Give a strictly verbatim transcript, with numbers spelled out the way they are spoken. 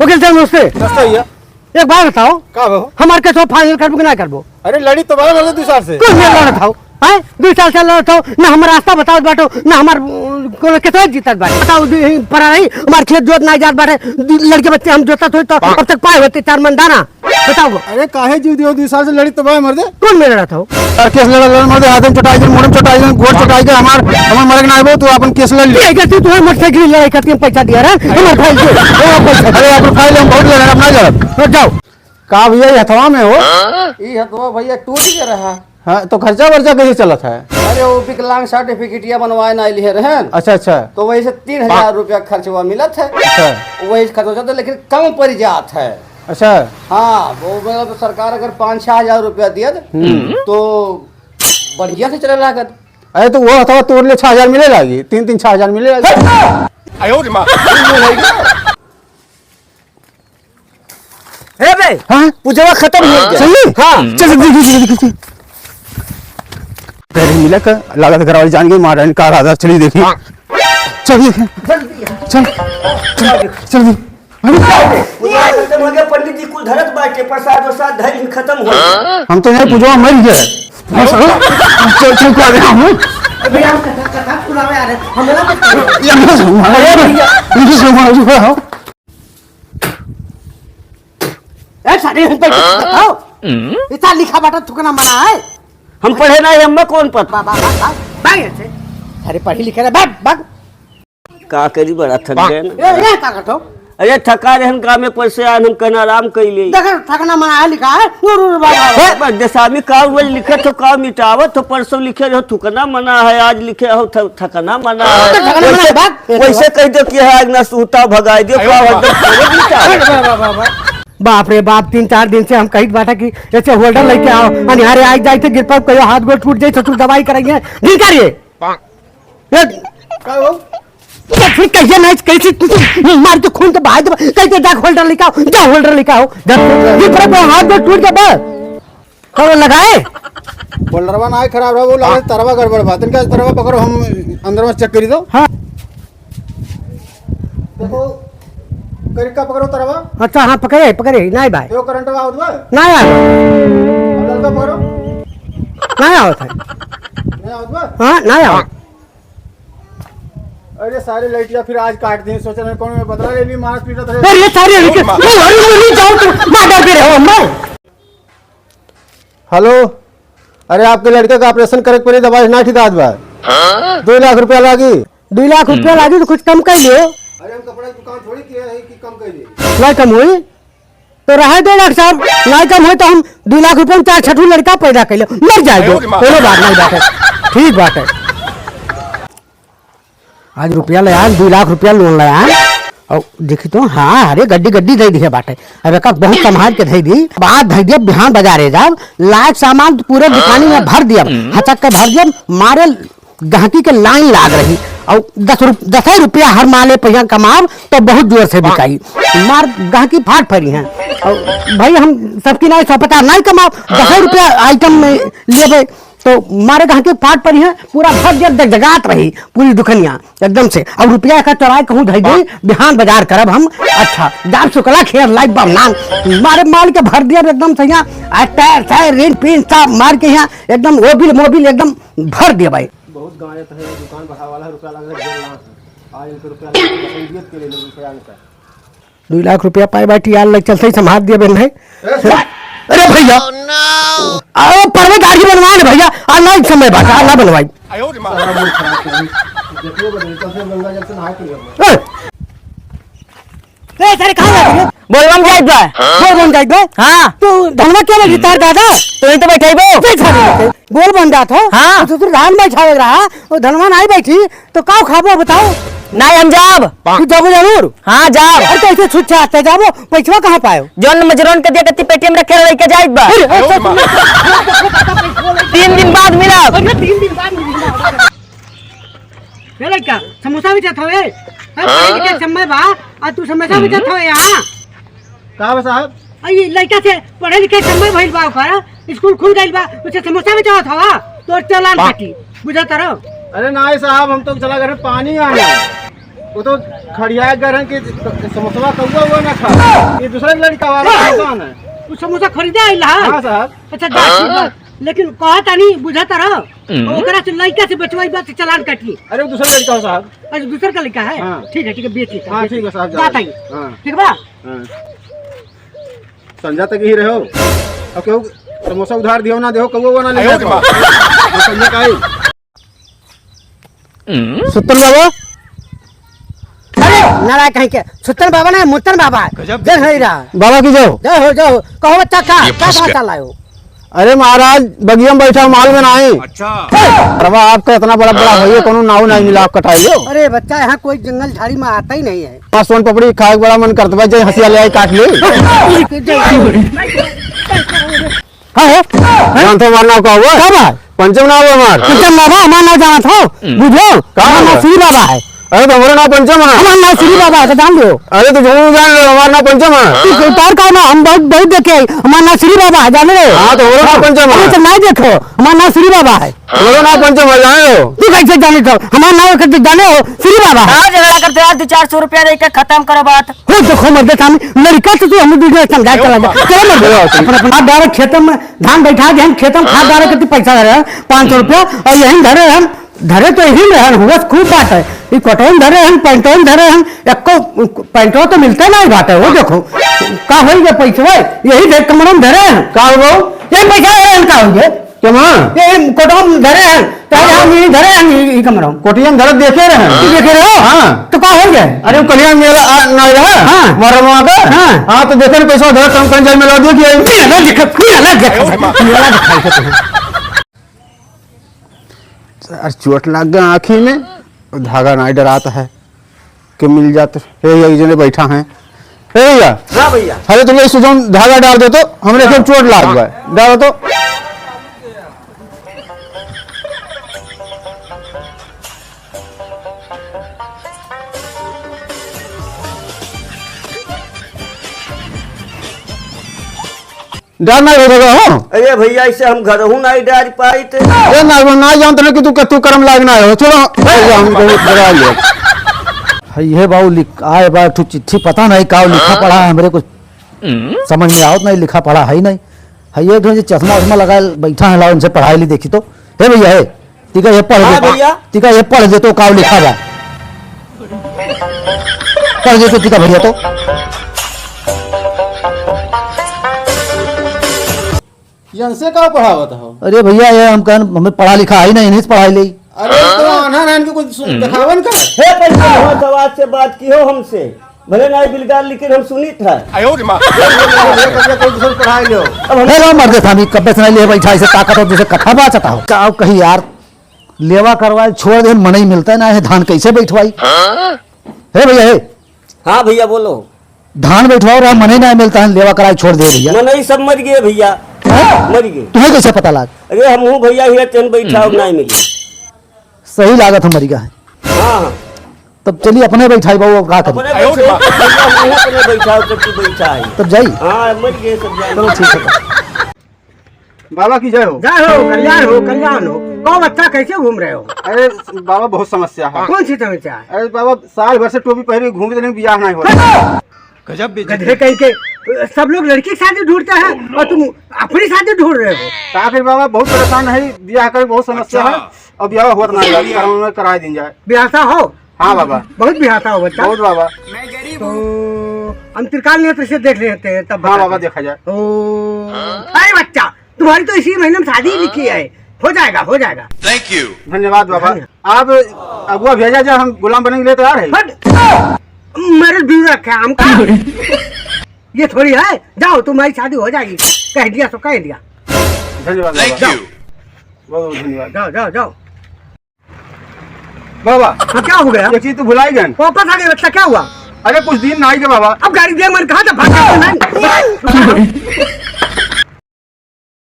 वकील साहब, नमस्ते। नमस्ते भैया। एक बात बताओ, का हो? हमार केसवा final करबो कि ना करबो? अरे, लड़ी तो बा मर्दे दुइ साल से। कुल मेर लड़त हो, हैं? दुइ साल से लड़त हो, ना हमार रास्ता बतावत बाटो, ना हमार, अ, कोनो केसवा जीतत बाटे। बताओ, दु-, परा रही, हमार खेत जोत ना जात बाटे, दु-, लड़के बच्चे हम जोतत होई तो अब तक पाए होते चार मन दाना। बताओ। अरे, काहे जीव दियो, दुइ साल से लड़ी तो बा मर्दे। कौन मेर लड़त हो? यार, केस लड़ा, लड़ा, मर्दे, हाथ में चोटाई गए, मुंह में चोटाई गए, गोड़ चोटाई गए, हमार, हमार मरे के ना आइबो, तू अपन केस लड़ ले। ये अगर तू तुम्हारे मोटरसाइकिल लड़ाई खातिर हम पैसा दिया रहा, हमार भाई से, हमार पैसा। अरे, अपन फाइल हम बहुत लड़े, अब ना लड़ब। तो जाओ। का भैया, ये हथवा में हो? ई हथवा भैया टूट गया रहा। हाँ, तो खर्चा वर्चा कैसे चलत है? अरे, वो विकलांग सर्टिफिकेटिया बनवाए ना लिए रहन। अच्छा, अच्छा। तो वही से तीन हजार रुपया खर्चवा मिलत है। अच्छा। वही से खर्चा चलत है, लेकिन कम पड़ जात है। अच्छा। हाँ, वो मतलब सरकार अगर पाँच छः हजार रुपया दियत, हम्म। तो बढ़िया से चले लागत। अरे, तो वो हथवा तोड़ ले, छः हजार मिले लागी, तीन तीन छः हजार मिले लागी। ए बे, हाँ? पूजवा खत्म हो गया। सही? हाँ। चल, चल, चल, चल, चल, चल। अरे, मिला का? लागत घर वाली जान गई, मार डाली, का राधा, चली देखी। चल, देखी। जल्दी। चल। चल, चल, चल। पूजवा खत्म हो गया, पंडित जी कुल धरत बाटे, प्रसाद वरसाद धइल खत्म हो गया। हम तो यहाँ पूजवा मर गया। बस, चल, चल, क्या गया हम? अबे यार, कथा, कथा सुनावे आ रहे, हमरा मत करो। ये बस, अरे भैया। ये बस, हमारा जो है, हाँ। ए, सारे हम पे बताओ। इतना लिखा बाटा थुकना मना है। हम पढ़े ना है, हमें कौन पता? बा, बा, बा, बा, बा, ऐसे। अरे, पढ़ी लिखे रहे, बा, बा। का करी, बड़ा थक गए ना। ए, ये का करत हो? अरे, थका रहे हम, काम में पैसे आन, हम कहना आराम कर ले। देख, थकना मना है लिखा है। उर, उर, बा, बा, बा। ए, बस, जैसा आदमी का रोज लिखे तो का मिटावत हो, परसों लिखे रहो, थुकना मना है, आज लिखे हो, थ-, थकना मना है। तो थकना मना है, वैसे, बात। वैसे कह दो कि है, आज ना सूता भगाई दियो, का हो, एकदम थोड़े मिटा। अरे, बा, बा, बा, बा। बाप रे बाप, तीन चार दिन से हम कहित बाटा कि ऐसे holder लेके आओ, अनिहारे आइ जाए थे, गिर पर कहियो हाथ गोड़ टूट जाए, ससुर दवाई कराइए, नहीं करिए। ये का हो? तो फिर कहिए ना, कैसे तुझे मार के खून तो बहा दे, कहते जा holder लेके आओ, जा holder लेके आओ, जा, गिर पर कोई हाथ गोड़ टूट जाए, बस। कौन लगाए? Holderवा ना है खराब रहा, वो लगे तरवा गड़बड़ बा। तनिका तरवा पकड़ो, हम अंदर में check करी दो। हाँ। देखो, करिका पकड़ो तरवा। अच्छा, हाँ, पकड़े, पकड़े, नाहीं भाई। देखो, करंटवा आवत बा? नाहीं आवत। अब ललका पकड़ो। नाहीं आवत है। नाहीं आवत बा? हाँ, नाहीं आवत। अरे, सारे लड़कियाँ फिर आज काट दिए, सोच रहे हैं, कौन में बदला ले ली, मार पीटा था। अरे, सारे लड़के, अरे, अरे, अरे, जाओ तो, मार डाल दे रहे हो, मार। हेलो, अरे आपके लड़के का operation करे के पड़ी, दवाई ना ठीक आत बा। हाँ? दो लाख रुपया लागी। दो लाख रुपया लागी तो कुछ कम कर लियो। अरे हम कपड़ा की दुकान थोड़ी किए हैं कि कम कर दिए। नाहीं कम होई तो रहे दो लाख साहब, नाहीं कम होई तो हम दो लाख रुपया में चार छठू लड़का पैदा कर ले, मर जाए दो, कोनो बात नाहीं बात है, ठीक बात है। आज रुपया ले आन, दो लाख रुपया loan ले आन। और देखी तो, हाँ, अरे गड्डी गड्डी दे दिहे बाटे। अब एका बहुत संभाल के धई दी, बात धई दिया, बिहान बाजारे जाब, लायक सामान पूरे दुकानी में भर दिया, हचक के भर दिया, मारे गहकी के line लाग रही। और दस रुप-, दस ही रुपया हर माले पहिया कमाब तो बहुत जोर से बिकाई। मार गहकी फाट फरी हैं। और भाई हम सबकी नाई सौ पचास नाई कमाब, दस ही रुपया item में लेबे। तो मारे कहाँ के फाट पड़ी है, पूरा भर दिया, जगजगात रही पूरी दुकनिया एकदम से। अब रुपया का चोराए कहूँ धई गई, बिहान बाजार करब हम। अच्छा, जाब सुकला खेर लाइब बमनान, मारे माल के भर दिया एकदम से यहाँ। आ टायर, टायर, रिन, पिन सब मार के यहाँ एकदम ओबिल मोबिल एकदम भर दिया भाई। बहुत गायत है, दुकान बढ़ावा वाला रुपया लग रहा है, डेढ़ लाख है। आज इनके रुपया लग रहा है, बस इज्जत के लिए लोग रुपया इनका। दुई लाख रुपया पाए बाटी, यार, लग चलते ही संभाल दिया बेन भाई। अरे भैया, अरे परवे दाढ़ी बनवाए ना भैया, आ ना एक समय बात, आ ना बनवाई। ए, ए, सारे कहाँ जात बे? बोलबम जाइत बा। बोलबम जाइत बे? हाँ। तू धनवा क्या लगी तार दादा? तू ही तो बैठाइबो। तू ही सारे बैठे। बोलबम जात हो? हाँ। तो तू धान बैठावे रहा, वो धनवा नाहीं बैठी, तो का खाबो बताओ? नाहीं, हम जाब। तू जाबो जरूर? हाँ, जाब। अरे, कैसे छुच्छा आते जाबो? पैसवा कहाँ पायो? जौन मजरोन के दिया करती पेटीएम रखे रहे, लेके जाइत बा। अरे, अरे, तीन दिन बाद मिलब। अरे, तीन दिन बाद मिलब। ए लइका, समोसा बेचत हवे? हाँ, पढ़े लिखे के समय बा, आ तू समोसा बेचत हवे यहाँ? का बा साहब? आ, ई लइका से पढ़े लिखे के समय भइल बा ओकर, स्कूल खुल गइल बा, उसे समोसा बेचत हवा, तोर चालान कटी, बुझत रहो। अरे नाहीं साहब, हम तो चला घर में पानी आना है। वो तो खड़िया गए रहन कि समोसवा कौआ हुआ ना खा। ये दूसरा लड़का वाला दुकान है। तू समोसा खरीदे आइल हा? हाँ साहब। अच्छा, जा, ठीक बा। लेकिन कहा तानी, बुझा तारा? हम्म। ओकरा से लइका से बचवाई बात, चालान काटी। अरे, वो दूसरा लड़का हो साहब। अच्छा, दूसर का लड़का है? हाँ। ठीक है, ठीक है, बेच लेता, हाँ, बेच ठीक है लेता। साहब, जा जाता तानी। हाँ। ठीक बा? हाँ। संझा तक ही रहो। अब केहू समोसा उधार दियो ना, देहो, कौआ ना ले जात बा। ये संझा का आई। सुतन बाबा। अरे, नारायण कहीं के। सुतन बाबा ना, मुतन बाबा है। गजब। जय हरि राम। बाबा की जय हो। जय हो, जय हो। कहो बच्चा, का, ये का फंस गया। समाचार लायो? अरे महाराज, बगिया में बैठा, माल में ना आई। अच्छा। अरे बाबा, आपका इतना बड़ा, बड़ा होइए, कोनो नाव नहीं मिला, आप कटाई लो। अरे बच्चा, यहाँ कोई जंगल झाड़ी में आता ही नहीं है। हाँ, सोन पपड़ी खाए के बड़ा मन करता भाई, जय हंसिया ले आई, काट ले। हाँ, है? जानत हो हमार नाव का हुआ? का बा? पंचम नाव है हमार। पंचम बाबा, हमार नाव जानत हो? हम्म। बुझो? का हमार नाव हुआ? श्री बाबा है। अरे, तो हमरो नाव पंचम है। हमार नाव श्री बाबा है, तो जान लो। अरे, तो झूठ जान रहे, हमार नाव पंचम है। तू उतार का ना, हम बहुत, बहुत देखे हैं। हमार नाव श्री बाबा है, जान रहे हो? हाँ, तो हमरो नाव पंचम है। अरे, तो नहीं देखो, हमार नाव श्री बाबा है। हमरो नाव पंचम है, जान रहे हो? तू कैसे जाने हो? हमार नाव के जाने हो, श्री बाबा है। का झगड़ा करते हो यार, दो चार सौ रुपया दे के खत्म करो बात। हो देखो मर्दे, हम लड़का से तू हम दूसरे समझा के लगा। चलो मर्दे, चलो, चलो। अपना, अपना आप डायरेक्ट खेतम में धान बैठा दे, हम खेतम खाद डाले के तू पैसा दे रहे हैं, पाँच सौ रुपया, और यहीं धरे हम, धरे तो यहीं में रहन, हुआ खूब बात है। ये कटोन धरे हैं, पैंटोन धरे हैं, एको पैंटो तो मिलते नहीं बात है। वो देखो, का होई गए पैसवा, यही देख कमरम धरे हैं। का हो? ये पैसा धरे हैं, का हो गए? केमा? ये कोटवा में धरे हैं, तो हम यही धरे हैं, ये, ये कमरा में। कोटिया में धरे देखे रहे हैं। तू देखे रहे हो? हाँ। तो का हो गया? अरे, वो कलिया मेला आ, ना रहा? हाँ। मरवा का? हाँ। हाँ, तो देखे ना पैसा धरे, कम कम जाए मेला देख के आई। मेला देख, मेला देख, मेला देख। यार, चोट लग गया आँखी में, धागा नहीं डराता है। के मिल जात। हे भैया, ई जने बैठा हैं। हे भैया। हाँ भैया। अरे तुम लोग इसको जौन धागा डाल दे तो, हमरे के चोट लाग बा। डालो तो। डार ना हो रहा हो। अरे भैया, इसे हम घरहू नहीं डार पाइत। ए ना, वो ना जानत रहे कि तू कत्तू करम लाग ना हो। छोड़ो, हम बहुत डरा लिया। है ये बाबू लिख, आए बा एक ठो चिट्ठी, पता नहीं का लिखा हाँ। पढ़ा है, हमरे कुछ हम्म। समझ में आवत नहीं, लिखा पढ़ा है ही नहीं। है ये जो चश्मा उश्मा लगाए बैठा है, लाओ इनसे पढ़ाई ली देखी तो। हे भैया, हे। तिका ये पढ़ हाँ देतो, भैया। तिका ये पढ़ देतो, काव लिखा बा। पढ़ देतो तिका भैया तो। यनसे का पढ़ावत हो? अरे भैया, ये हम कहन, हमें पढ़ा लिखा है ही नहीं, इन्हीं से पढ़ाई ले। अरे तो आन्हा नान के कुछ सुन, हम्म। दिखावन कर। हे पैसा बहुत आवाज से बात की हो हमसे। भले ना बिलगाल, लेकिन हम सुनित है। आयो रे माँ। ये कब से कोई दूसर पढ़ाई लो। अब हम हे लो मर्दे, थामी कब्बे से नहीं ले बैठा, इसे ताकत हो, जैसे कथा बाचता हो। का कही यार, लेवा करवाए छोड़ देन, मनई मिलता है ना, है धान कैसे बैठवाई? हाँ? हे भैया, हे। हाँ भैया, बोलो। धान बैठवाओ रहा, मनई ना मिलता है, लेवा कराए छोड़ दे भैया। मनई सब मर गए भैया, हाँ? मर गए। तुम्हें कैसे पता लाग? अरे हम हूँ भैया, हिया चंद बैठा, अब ना मिली। सही लागत है, मर गया है। हाँ, हाँ। तब चलिए अपने बैठाई बाबू, अब का करी? अपने बैठे, भैया, हम अपने बैठा, तब तू बैठा है। तब जाई? हाँ, मर गए सब जाए। चलो ठीक है। बाबा की जय हो। जय हो, कल्याण हो, कल्याण हो। कहो बच्चा, कैसे घूम रहे हो? अरे बाबा, बहुत समस्या है। कौन सी समस्या है? अरे बाबा, साल भर से टोपी पहने घूमते नहीं, बियाह नहीं हो रहा। गजब बेइज्जती। गधे कहीं के, सब लोग लड़की की शादी ढूंढते हैं और तुम अपनी शादी ढूंढ रहे हो। का करी बाबा, बहुत परेशान है, बियाह करे बहुत समस्या है। अच्छा। अब बियाह होत ना है, करा, करा दिन जाए। बियाह सा हो? हाँ बाबा। बहुत बिहाता हो बच्चा। बहुत बाबा। तो हम त्रिकाल नेत्र से देख लेते हैं तब हाँ बता बाबा, दे। देखा जाए। ओ, अरे बच्चा, तुम्हारी तो इसी महीने में शादी लिखी है, हो जाएगा, हो जाएगा। Thank you। धन्यवाद बाबा। धन्यवाद। आप अगुआ भेजा जाए, हम गुलाम बने के लिए तैयार है। हट, मरल बीवी रखे आम का। ये थोड़ी है, जाओ तुम्हारी शादी हो जाएगी, कह दिया सो कह दिया। धन्यवाद बाबा। Thank you। बहुत बहुत धन्यवाद। जाओ, जाओ, जाओ। बाबा, हाँ, क्या हो गया? एक चीज तो भुलाई गए। वापस आ गए बच्चा, क्या हुआ? अरे कुछ दिन ना आई के बाबा। अब गाड़ी दे मन कहाँ से भाग गया?